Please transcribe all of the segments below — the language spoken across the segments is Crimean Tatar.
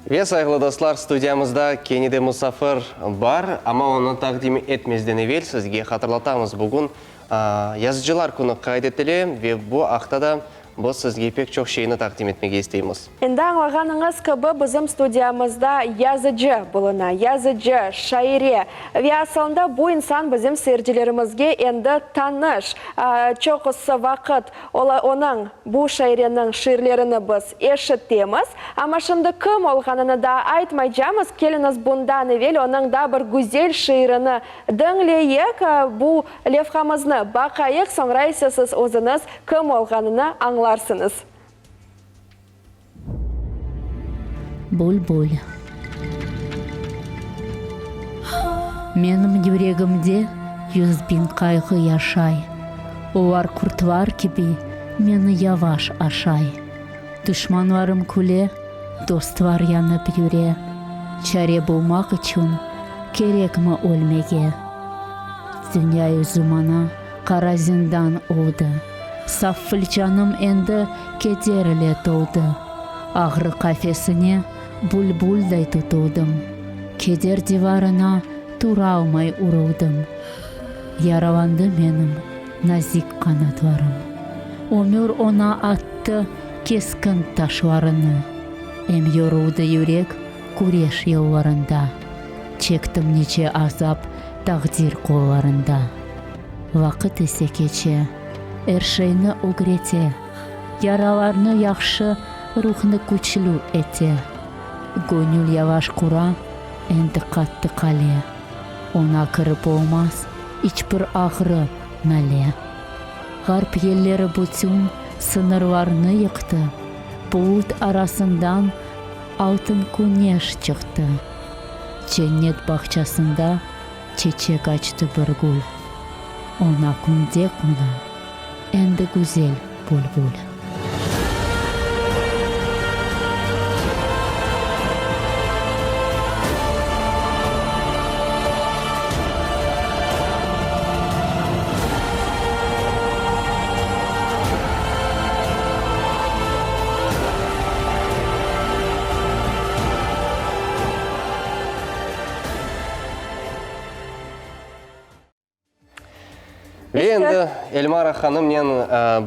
Ve, sayğılı dostlar, studiyamızda kene de musafir bar, amma onı taqdim etmezden evel sizge hatırlatamız, bugün Yazıcılar künü qayd etile ve bu aqta da biz sizge pek çoq şeyni taqdim etmege isteymiz. Endi añlağanıñız kibi, bizim studiyamızda yazıcı buluna, yazıcı, şaire ve asılında bu insan bizim seyircilerimizge endi tanış. Çoqusı vaqıt onıñ, bu şaireniñ şiirlerini biz eşitemiz. Amma şimdi kim olğanını daa aytmaycamız, keliñiz bundan evel onıñ daa bir güzel şiirini Diñleyik, bu levhamıznı baqayıq, soñra ise siz özüñiz kim olğanını añlarsıñız. Bülbül. Menim yüregimde 100.000 qayğı yaşay, Olar qurtlar kibi meni yavaş aşay. Duşmanlarım küle, dostlar yanıp yüre, Çare bulmaq içün kerekmi ölmege? Dünya yüzü maña qara zindan oldı, Saf fılçanım endi keder ile toldı. Ağrı qafesine bülbülday tutuldım, Keder divarına turalmay uruldım. Yaralandı menim nazik qanatlarım, Ömür oña attı keskin taşlarını. Em yoruldı yürek küreş yollarında, Çektim nice azap taqdir qollarında. Vaqıt ise keçe, er şeyni ögrete, Yaralarnı yahşı, ruhnı küçlü ete. Göñül yavaş qura endi qattı qale, Oña kirip olmaz iç bir ağrı, nale. Ğarp yelleri bütün sıñırlarnı yıqtı, Bulut arasından altın küneş çıqtı. Cennet bağçasında çeçek açtı bir gül, Oña künde qona endi güzel bülbül. Ve endi Elmara hanımnen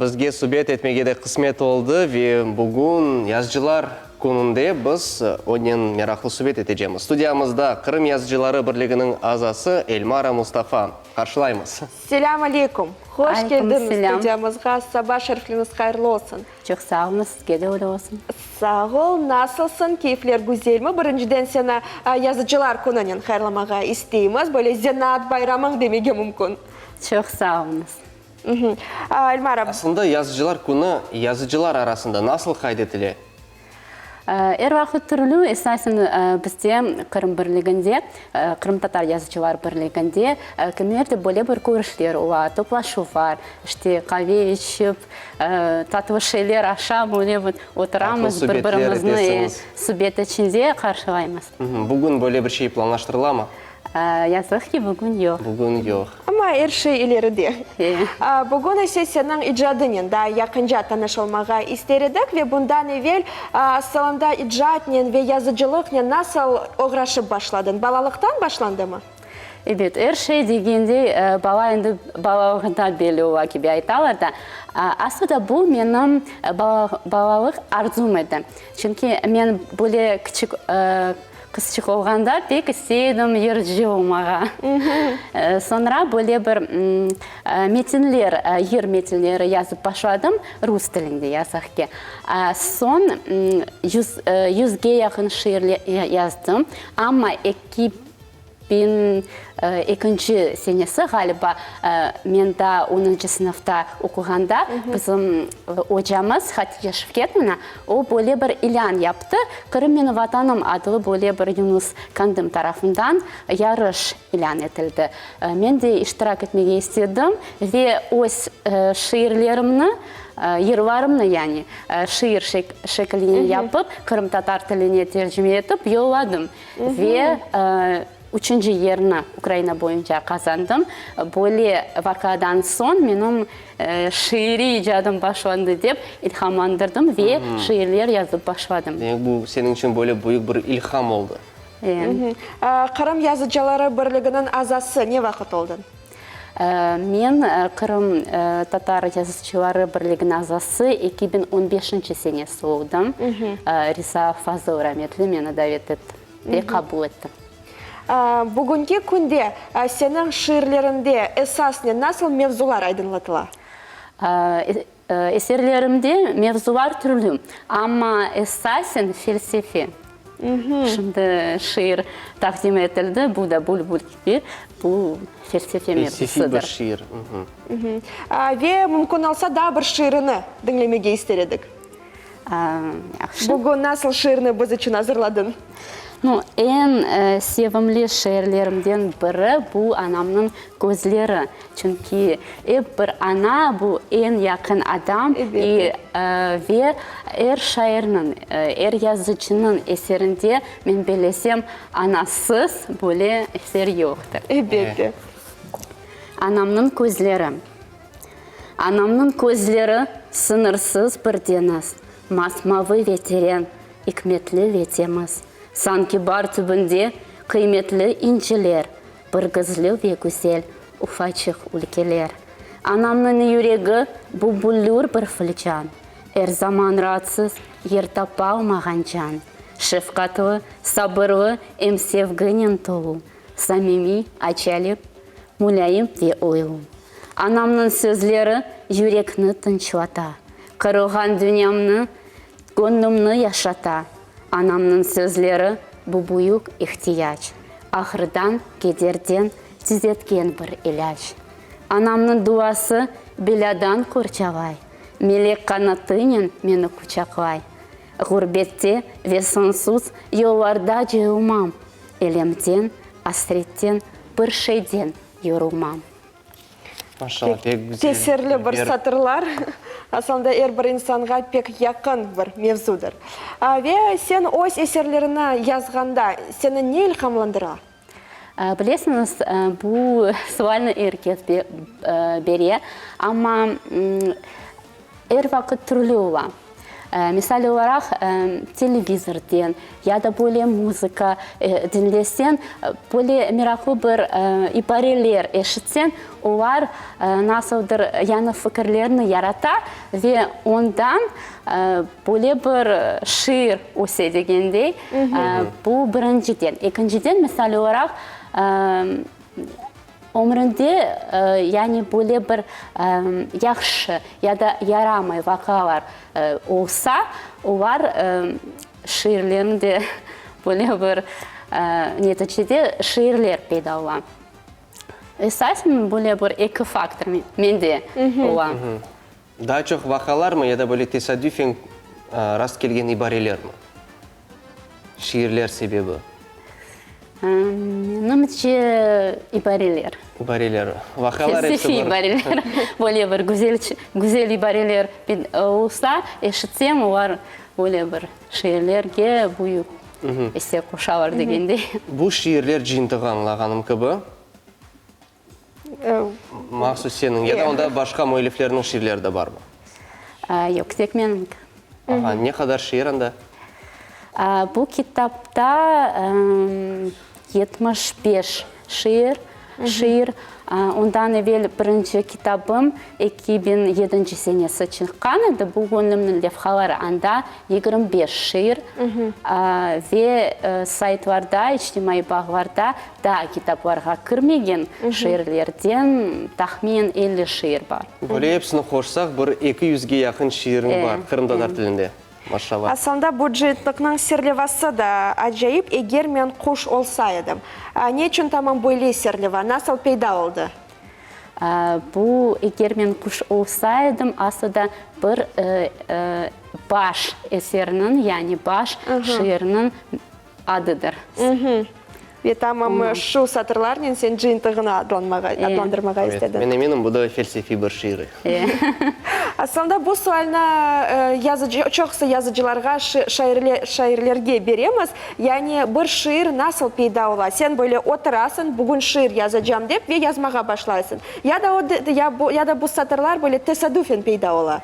bizge subet etmege de qısmet oldı ve bugün Yazıcılar kününde biz onen meraqlı subet etecemiz. Studiyamızda Qırım yazıcıları birliginiñ azası Elmara Mustafa. Qarşılaymız. Selâm aleyküm! Hoş Aleyküm keldiñiz selâm. studiyamızğa. Saba şerifliñiz hayırlı olsun. Çoq sağ oluñız, sizge de öyle olsun. Sağ ol, nasılsıñ, keyfler güzelmi? Birinciden seni Yazıcılar kününen hayırlamağa isteymiz. Böyle zenaat bayramıñ demege mümkün. Çoq sağ oluñız. Elmara. Aslında Yazıcılar künü yazıcılar arasında nasıl qayd etile? Er vaqıt türlü, esasen bizde Qırım Birliginde, Qırımtatar yazıcılar birliginde kimerde böyle bir körüşler ola, toplaşuvlar, işte qave içip, tatlı şeyler aşap, öyle bir oturamız, bir-birimizni subet içinde qarşılaymız. Bugün böyle bir şey planlaştırılamı? Yazıq ki, bugün yoq. Bugün yoq. Amma er şey ileride. Bugün ise seniñ icadınen daa yaqınca tanış olmağa ister edik ve bundan evel asılında icatnen ve yazıcılıqnen nasıl oğraşıp başladıñ? Balalıqtan başlandımı? Ebet, er şey degendey, bala endi balalığında belli ola kibi aytalar da. Aslında bu menim balalıq arzum edi. Çünki men böyle kiçik Qızçıq olğanda pek istey edim yırcı olmağa. Soñra böyle bir metinler, yır metinleri yazıp başladım, rus tilinde yazıq ki. Soñ yüzge yaqın şiirler yazdım, amma 2002 senesi, ğaliba, men daa onuncı sınıfta oquğanda, bizim ocamız Hatice Şevketovna, o böyle bir ilân yaptı, Qırım menim Vatanım adlı böyle bir Yunus Kandım tarafından yarış ilân etildi. Men de iştirak etmege istedim ve öz şiirlerimni, yırlarımnı yani, şiir şekline yapıp, qırımtatar tiline tercime etip yolladım. Ve. Üçünci yerni Ukraina boyunca qazandım. Böyle vaqiadan soñ menim şiiriy icadım başlandı dep ilhamlandırdım ve şiirler yazıp başladım. Demek, bu seniñ içün böyle büyük bir ilham oldı. Qırım yazıcıları birliginiñ azası ne vaqıt oldıñ? Men Qırım tatar yazıcıları birliginiñ azası 2015-nci senesi oldım. Riza Fazıl rametli meni davet etti ve qabul ettim. Bugünki künde seniñ şiirlerinde esasnen nasıl mevzular aydınlatıla? Eserlerimde mevzular türlü, amma esasen felsefe. Şimdi şiir taqdim etildi, bu da bülbül kibi, bu felsefe mevzusıdır. Felsefiy bir şiir. Ve mümkün olsa daa bir şiirini diñlemege ister edik. Yahşı. Bugün nasıl şiirni biz içün azırladıñ? Nu, eñ sevimli şiirlerimden biri bu Anamnıñ közleri. Çünki ep bir ana, bu eñ yaqın adam i ve er şairniñ, er yazıcınıñ eserinde, men bellesem, anasız böyle eser yoqtır. Elbette. Anamnıñ közleri. Anamnıñ közleri sıñırsız bir deñiz, Masmavı ve teren, ikmetli ve temiz. Sanki bar tübünde qıymetli inciler, Bir gizli ve güzel ufaçıq ülkeler. Anamnıñ yüregi bu büllür bir filcan, Er zaman raatsız, yer tapalmağan can. Şefqatlı, sabırlı em sevginen tolu, Samimiy, acayip, mulâyim ve oylu. Anamnıñ sözleri yürekni tınçlata, Qırılğan dünyamnı, göñlümni yaşata. Anamnıñ sözleri bu büyük ihtiyac, Ağrıdan, kederden tüzetken bir ilâc. Anamnıñ duası belâdan qorçalay, Melek qanatınen meni quçaqlay. Ğurbette ve soñsuz yollarda cayılmam, Elemden, asretten, bir şeyden yorulmam. Maşallah, pek güzel. Tesirli bir satırlar, aslında er bir insanğa pek yaqın bir mevzudır. Ve sen öz eserlerini yazğanda seni ne ilhamlandıra? Bilesiñiz, bu sualni er kes bere, amma er vaqıt türlü ola. Misal olaraq, televizorden ya da böyle muzıka diñleseñ, böyle meraqlı bir ibareler eşitseñ, olar nasıldır yañı fikirlerni yarata ve ondan böyle bir şiir öse degendey. Bu birinciden. Ekinciden, misal olaraq, Ömründe, yani böyle bir yahşı ya da yaramay vaqialar olsa, olar şiirlerinde de böyle bir neticede şiirler peyda ola. Esasen böyle bir eki faktor mende ola. Daa çoq vaqialarmı ya da böyle tesadüfen rast kelgen ibarelermi? Şiirler sebebi. Menimce, ibareler. İbareler. Vaqialar episi Felsefiy bir. ibareler. Böyle bir güzel, güzel ibareler olsa, eşitsem, olar böyle bir şiirlerge büyük isse qoşalar degendey. Bu şiirler cıyıntığı añlağanım kibi, mahsus seniñ ya da onda başqa müelliflerniñ şiirleri de barmı? Yoq, tek menimki. Aha, ne qadar şiir anda? Bu kitapta 75 şiir, şiir. Ondan evel birinci kitabım 2007-nci senesi çıqqan edi, bu Göñlümniñ levhaları, anda 25 şiir ve saytlarda, içtimaiy bağlarda daa kitaplarğa kirmegen şiirlerden tahminen 50 şiir bar. Böyle episini qoşsaq, bir eki yüzge yaqın şiiriñ bar qırımtatar tilinde. Maşallah. Aslında bu cıyıntıqnıñ serlevası da acayip, Eger men quş olsa edim. Ne içün tamam böyle serleva, nasıl peyda oldı? Bu Eger men quş olsa edim aslında bir baş eserniñ, yani baş şiirniñ adıdır. Ve tamam şu satırlarnen sen cıyıntığını adlandırmağa istediñ. Men eminim, bu da felsefiy bir şiir. Aslında bu sualni yazıcı, çoqusı yazıcılarğa, şairlerge beremiz. Yani bir şiir nasıl peyda ola? Sen böyle oturasıñ, bugün şiir yazacam dep ve yazmağa başlaysıñ. Ya da o, ya da bu satırlar böyle tesadüfen peyda ola?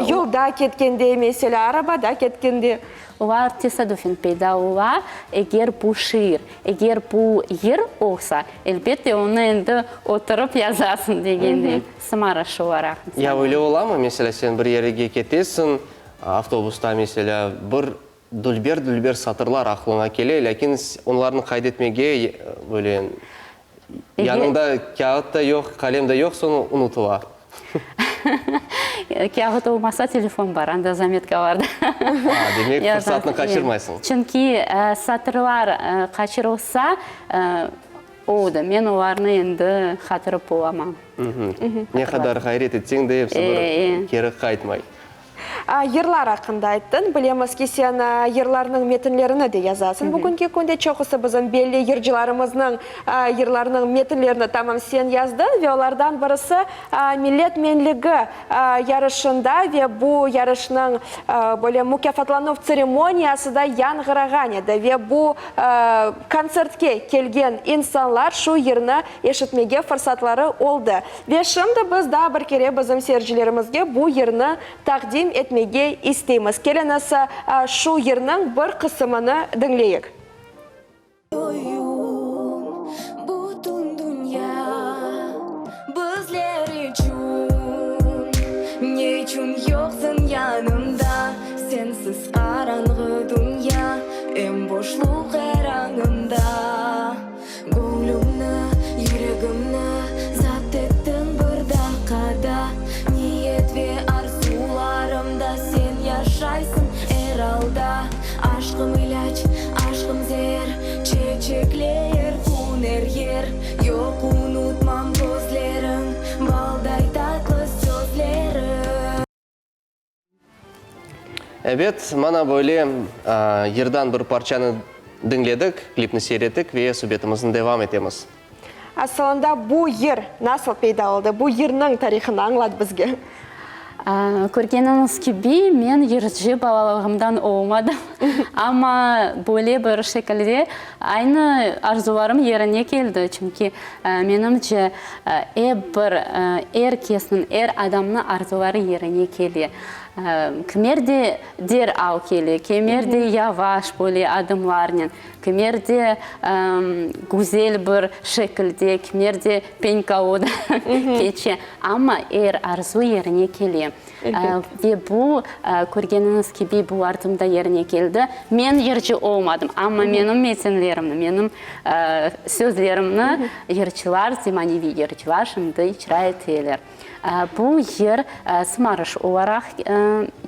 Yolda ketkende, meselâ, arabada ketkende. Olar tesadüfen peyda ola, eger bu şiir, eger bu yır olsa, elbette, onı endi oturıp yazasıñ degendey, sımarış olaraq. Ya öyle olamı, meselâ, sen bir yerge ketesiñ, avtobusta, meselâ, bir dülber-dülber satırlar aqlıña kele, lâkin onlarnı qayd etmege böyle Yanıñda kâğıt da yoq, qalem de yoq, soñ unutıla. Kâğıt olmasa, telefon bar, anda zametkalarda. A, demek, fırsatnı qaçırmaysıñ. Çünki satırlar qaçırılsa, oldı, men olarnı endi hatırıp olamam. Ne qadar ğayret etseñ de, episi bir keri qaytmay. Yırlar aqqında ayttıñ. Bilemiz ki, sen yırlarnıñ metinlerini de yazasıñ. Bugünki künde çoqusı bizim belli yırcılarımıznıñ yırlarınıñ metinlerini tamam sen yazdıñ ve olardan birisi Millet menligi yarışında ve bu yarışnıñ böyle mukâfatlanuv tseremoniyası da yañğırağan edi ve bu kontsertke kelgen insanlar şu yırnı eşitmege fırsatları oldı. Ve şimdi biz daa bir kere bizim seyircilerimizge bu yırnı taqdim etmege isteymiz. Keliñiz, şu yırnıñ bir qısımını diñleyik. Oyun, bütün dünya bizler içün. Ne içün yoqsıñ yanımda? Sensiz qaranğı dünya, em boşluq er añımda. Göñlümni, yüregimni zapt ettiñ bir daqqada, Niyet ve arzularımda sen yaşaysıñ er alda. Aşqım ilâc, aşqım zeer, çeçekler kün er yer, Yoq, unutmam közleriñ, balday tatlı sözleriñ. Ebet, mana böyle yırdan bir parçanı diñledik, klipni seyir ettik ve subetimizni devam etemiz. Asılında bu yır nasıl peyda oldı? Bu yırnıñ tarihını añlat bizge. Körgeniñiz kibi, men yırcı balalığımdan olmadım, amma böyle bir şekilde aynı arzularım yerine keldi, çünki menimce, ep bir er kesniñ, er adamnıñ arzuları yerine kele. Kimerde deral kele, kimerde yavaş böyle adımlarnen, kimerde güzel bir şekilde, kimerde penkaoda keçe, amma er arzu yerine kele. Ve bu, körgeniñiz kibi, bu arzum da yerine keldi. Men yırcı olmadım, amma menim metinlerimni, menim sözlerimni yırcılar, zemaneviy yırcılar şimdi icra eteler. Bu yır sımarış olaraq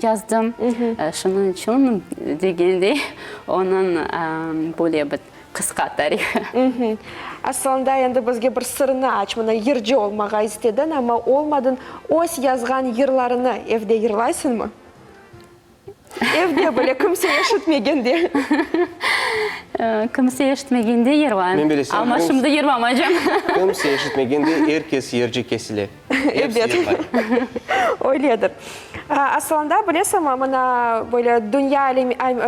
yazdım. Şunıñ içün, degendey, onıñ böyle bir qısqa tarihı. Asılında endi bizge bir sırnı aç, mına yırcı olmağa istediñ, amma olmadıñ. Öz yazğan yırlarını evde yırlaysıñmı? Evde bile, kimse eşitmegende. Kimse eşitmegende yırlayım. Men bilesem, Amma şimdi yırlamaycam. Kimse eşitmegende er kes yırcı kesile. Hepsi Ebet, yırlay. öyledir. Asılında, bilesiñmi, mına böyle dünya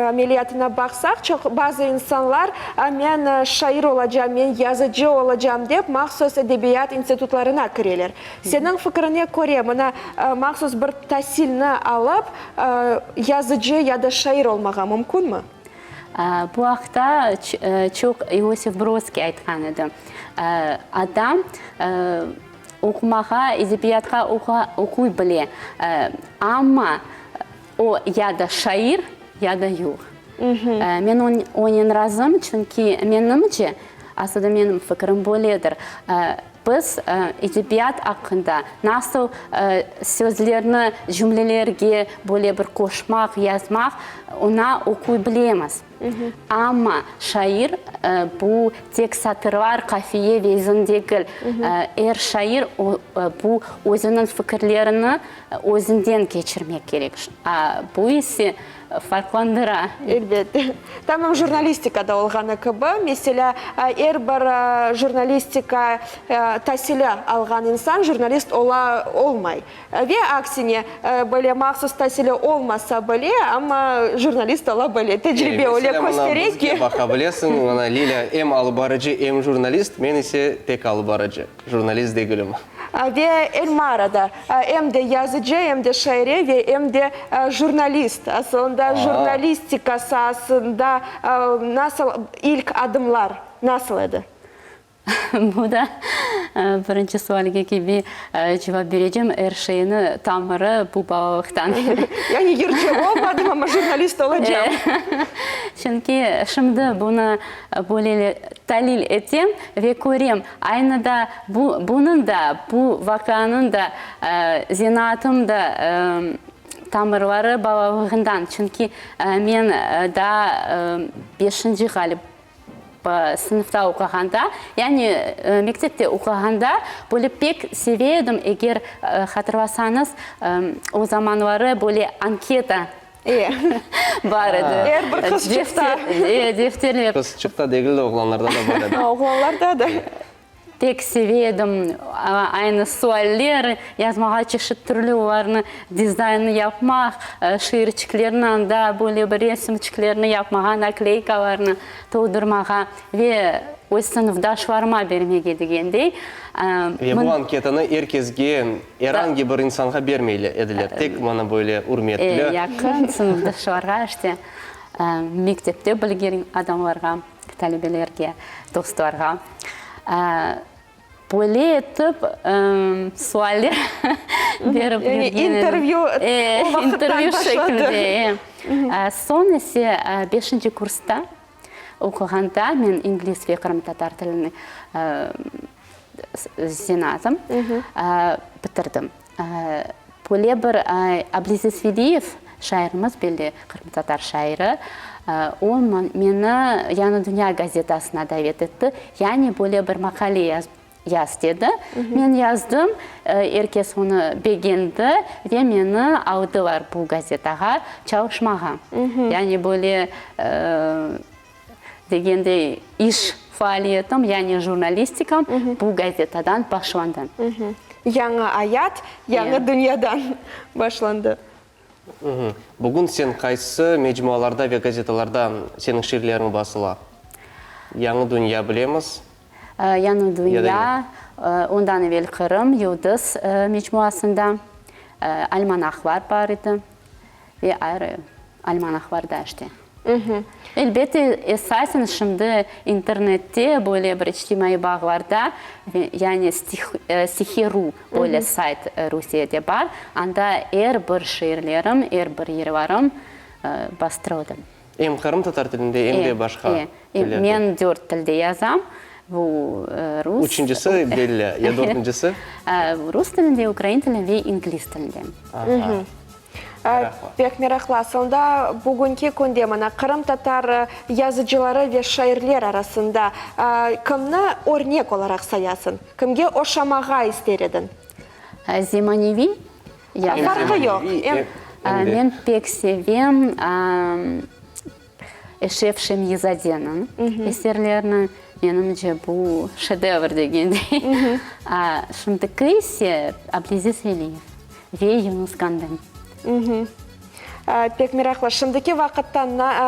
ameliyatına baqsaq, çoq bazı insanlar men şair olacam, men yazıcı olacam dep mahsus edebiyat institutlarına kireler. Seniñ fikirine köre, mına mahsus bir tasilni alıp, yazıcı ya da şair olmağa mümkünmi? Bu aqta çoq İosif Brodskiy aytqan edi. Adam oqumağa, edebiyatqa oquy bile, amma o ya da şair, ya da yoq. Men onen razım, çünki menimce, aslında menim fikrim böyledir, biz edebiyat aqqında nasıl sözlerni cümlelerge böyle bir qoşmaq, yazmaq, oña oquy bilemiz. Amma şair bu tek satırlar, qafiye, vezin degil. Er şair bu özüniñ fikirlerini özünden keçirmek kerek. Bu ise farqlandıra. Elbette. Tamam jurnalistikada olğanı kibi, meselâ, er bir jurnalistika tasili alğan insan jurnalist ola olmay. Ve aksine, böyle mahsus tasili olmasa bile, amma jurnalist ola bile. Tecribe öyle köstere ki. Meselâ, mına bizge baqa bilesiñ, mına Lilâ em alıp barıcı, em jurnalist, men ise tek alıp barıcı, jurnalist degilim. Ve Elmara da em de yazıcı, em de şaire ve em de jurnalist. Asılında jurnalistika saasında nasıl ilk adımlar nasıl edi? Bu da birinci sualge kibi cevap berecem, er şeyni tamırı bu balalıqtan. Yani yırcı olmadım, amma jurnalist olacam. Çünki şimdi bunı böyle talil etem ve körem, aynı da bu, bunıñ da, bu vaqianıñ da, zenaatım da tamırları balalığından. Çünki men daa beşinci, ğalip, Sınıfta oquğanda, yani mektepte oquğanda böyle pek seve edim, eger hatırlasañız, o zamanları böyle anketa bar edi. Er bir qızçıqta. Defterler. Qızçıqta degil de, oğlanlarda da bar edi. Oğlanlarda da. Pek seve edim aynı sualler yazmağa, çeşit türlü olarnı dizaynı yapmaq, şiirçiklerni anda böyle bir resimçiklerni yapmağa, nakleykalarnı toldurmağa ve öz sınıfdaşlarıma bermege degendey. Ve bu anketanı er kesge, er angi bir insanğa bermey ediler, tek mana böyle ürmetli. Yaqın sınıfdaşlarğa, işte, mektepte bilgen adamlarğa. Talebelerge, dostlarğa böyle etip sualler berip Yani intervyu o vaqıttan başladı. Soñ ise beşinci kursta oquğanda men ingliz ve qırımtatar tilini zenaatım bitirdim. Böyle bir Abliziz Veliyev, şairimiz, belli qırımtatar şairi, o meni Yañı dünya gazetasına davet etti. Yani böyle bir maqale yaz dedi. Men yazdım, er kes onı begendi ve meni aldılar bu gazetağa çalışmağa. Yani böyle Degendey, iş faaliyetim, yani jurnalistikam bu gazetadan başlandı. Yañı ayat, yañı dünyadan başlandı. Bugün sen qaysı mecmualarda ve gazetalarda seniñ şiirleriñ basıla? Yañı dünya bilemiz. Yañı dünya, ondan evel Qırım, Yıldız mecmuasında, almanahlar bar edi ve ayrı Almanahlarda işte. Elbette, esasen şimdi internette, böyle bir içtimaiy bağlarda, yani Stihi.ru böyle sayt Rusiyede bar, anda er bir şiirlerim, er bir yırlarım bastırıldı. Em qırımtatar tilinde, em de başqa tillerde? Men dört tilde yazam. Bu rus. Üçüncisi belli, ya dörtüncisi? Rus tilinde, ukrain tilinde ve ingliz tilinde. Pek meraqlı. Aslında, bugünki künde, mına, qırımtatar yazıcıları ve şairler arasında kimni örnek olaraq sayasıñ? Kimge oşamağa ister ediñ? Zemaneviy yazıcı. Farqı yoq. Men pek sevem Eşref Şemyizadeniñ eserlerini. Menimce, bu şedevr degendey. Şimdiki ise Abdülaziz Veliyev ve Yunus Kandın. Pek meraqlı. Şimdiki vaqıtta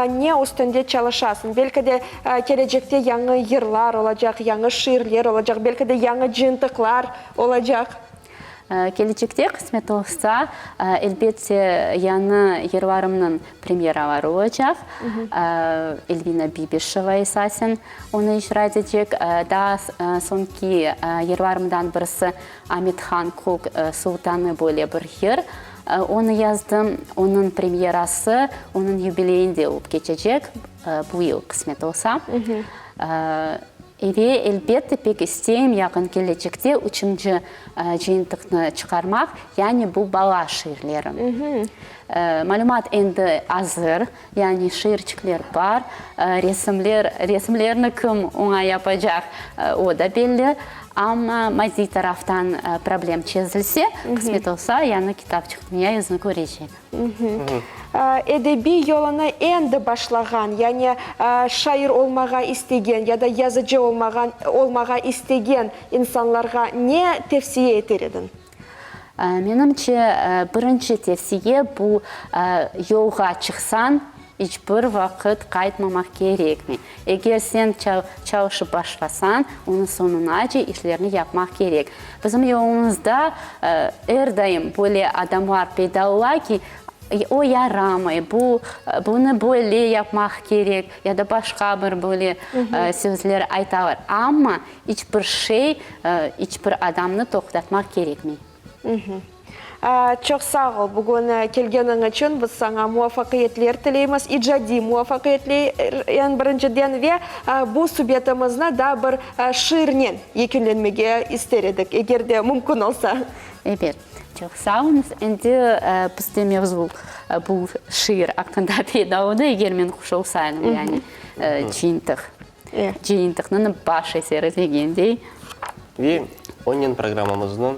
ne üstünde çalışasıñ? Belki de, kelecekte yañı yırlar olacaq, yañı şiirler olacaq, belki de, yañı cıyıntıqlar olacaq? Kelecekte, qısmet olsa, elbette, yañı yırlarımnıñ premyeraları olacaq. Elvina Bibişeva esasen onı icra etecek. Daa soñki yırlarımdan birisi Amethan Kök Sultanı böyle bir yır. Onı yazdım. Onıñ premyerası onıñ yubileyinde olıp keçecek, bu yıl, qısmet olsa. Ve, elbette, pek isteyim yaqın kelecekte üçünci cıyıntıqnı çıqarmaq, yani bu bala şiirleri. Malümat endi azır, yani şiirçikler bar, resimler, resimlerni kim oña yapacaq, o da belli. Amma maddiy taraftan problem çezilse, qısmet olsa, yañı kitapçıq dünya yüzüni körecek. Edebiy yolunı endi başlağan, yani şair olmağa istegen ya da yazıcı olmağa istegen insanlarğa ne tevsiye eter ediñ? Menimce, birinci tevsiye bu, yolğa çıqsañ, iç bir vaqıt qaytmamaq kerekmey. Eger sen çalışıp başlasañ, onıñ soñunace işlerni yapmaq kerek. Bizim yolumızda er daim böyle adamlar peyda ola ki, o yaramay, bu, bunı böyle yapmaq kerek ya da başqa bir böyle sözler aytalar. Amma iç bir şey iç bir adamnı toqtatmaq kerekmey. Çoq sağ ol, bugün kelgeniñ içün. Biz saña muvafaqiyetler tileymiz, icadiy muvafaqiyetler eñ birinciden ve bu subetimizni daa bir şiirnen yekünlenmege ister edik, eger de mümkün olsa. Ebet, çoq sağ oluñız. Endi bizde mevzu bu şiir aqqında peyda oldı, eger men quş olsaydım, yani cıyıntıq, cıyıntıqnıñ baş eseri degendey. Ve onen programmamıznı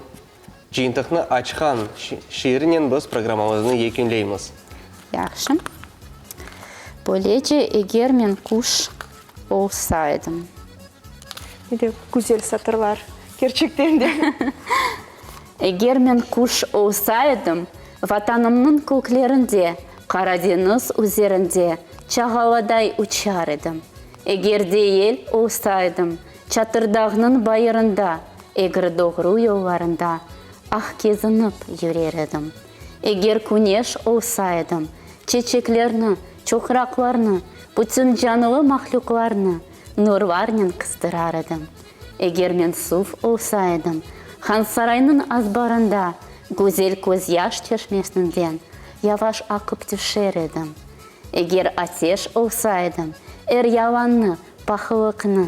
Cıyıntıqnı açqan şiirnen biz programmamıznı yekünleymiz. Yahşı. Böylece, eger men quş olsaydım. Ne de güzel satırlar, kerçekten de. Eger men quş olsaydım, Vatanımnıñ köklerinde, Qara deñiz üzerinde çağaladay uçar edim. Eger de yel olsaydım, Çatırdağnıñ bayırında, egri-doğru yollarında ah kezinip yürer edim. Eger küneş olsa edim, çeçeklerni, çoqraqlarnı, bütün canlı mahlüqlarnı nurlarnen qızdırar edim. Eger men suv olsa edim, Hansaraynıñ azbarında güzel közyaş çeşmesinden yavaş aqıp tüşer edim. Eger ateş olsa edim, er yalannı, Pahılıqnı,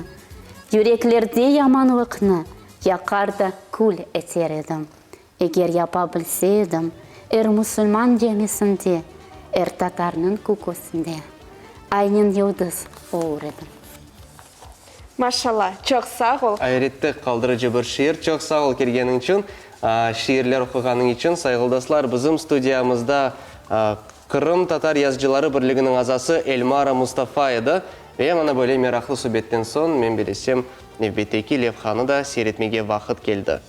yüreklerde yamanlıqnı yaqar da kül eter edim. Eger yapa bilse edim, er musulman camisinde, er tatarnıñ köküsinde aynen yıldız olur edim. Maşallah, çoq sağ ol. Ayrette qaldırıcı bir şiir. Çoq sağ ol kelgeniñ içün, şiirler oquğanıñ içün. Sayğılı dostlar, bizim studiyamızda Qırım tatar yazıcıları birliginiñ azası Elmara Mustafa edi. Ve mana böyle meraqlı subetten soñ, men bilesem, nevbetteki levhanı da seyretmege vaqıt keldi.